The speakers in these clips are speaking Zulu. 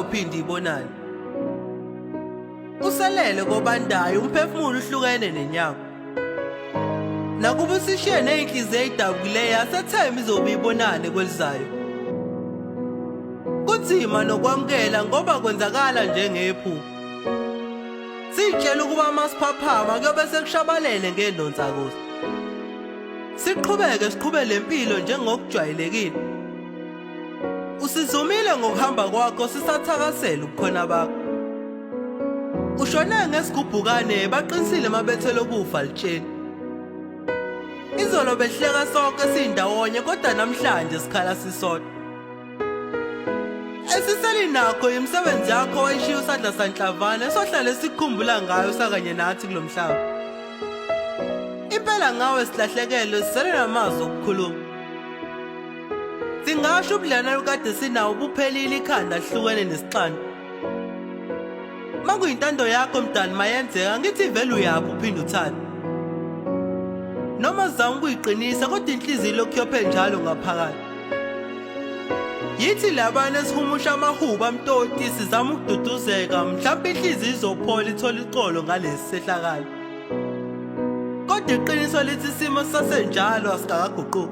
Iyophinde ibonane. Uselele kobandayo umphefumulo uhlukene nenyama. Nakuba usishiye nezinhliziyo ezidabukileyo asethemba izobe ibonane kwelizayo. Kunzima nokwamukela ngoba kwenzakala njengephupho. Sitshela ukuba masiphaphama kuyobe sekushabalele ngenonsakuza. Siqhubeke siqhube lempilo njengokujwayelekile. Usizumile ngokuhamba kwakho sisathakasela ubukhona bakho. Ushone ngesigubhukane baqinisile mabethela okufa litsheni. Izolo behleka sonke sindawonye kodwa namhlanje sikhala sisodwa. Esiseli nakho imisebenzi yakho wayishiya usadla sanhlavana esohlale sikukhumbula ngayo sakanye nathi kulomhlaba. Impela ngawe silahlekelwe sisele namazwi okukhuluma. Singasho ubudlelwane kade sinawo buphelile ikhanda lihlukene nesixana. Makuyintando yakho mdali mayenzeka ngithi vele uyaphi uphinde uthande. Noma zama ukuyiqinisa kodwa inhliziyo lokhu yophe njalo ngaphakathi. Yithi labana esihumusha amahubo amtoti sizama ukududuzeka mhlawumbe inhliziyo izophola ithole ixolo ngalesi sehlakalo. Kodwa iqiniso lithi isimo sisasenjalo asikakaguquki.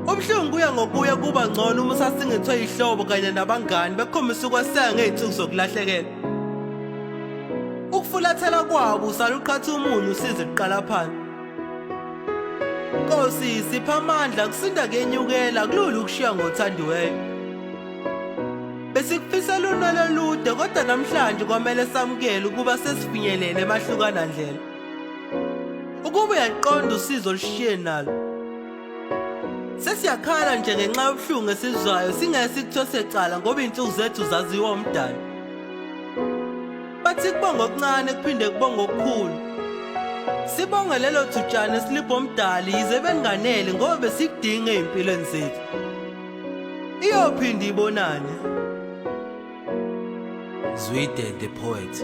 Ubuhlungu kuya ngokuya kuba ngcono uma usasingethwe ihlobo kanye nabangani bekukhombisa ukweseka ngey'nsuku zokulahlekelwa. Ukufulathela kwabo usala uqhatha umunyu usize kuqala phansi. Nkosi sipha amandla kusinda kuyenyukela kulula ukushiya ngothandiweyo. Besikufisela unwele olude kodwa namhlanje kwamele samukele ukuba sesifinyelele emahlukana ndlela. Ukuba uyaqonda usizo olushiye nalo. Sesiyakhala nje ngenxa yobuhlungu esizwayo singeke sikuthwese cala ngoba iy'nsuku zethu zaziwa umdali. Bathi kubonga okuncane kuphinde kubonga okukhulu. Sibonge lelo thutshana esilipha umdali yize benganele ngoba besikudinga ey'mpilweni zethu. Iyophinde ibonane. Zwide the poet.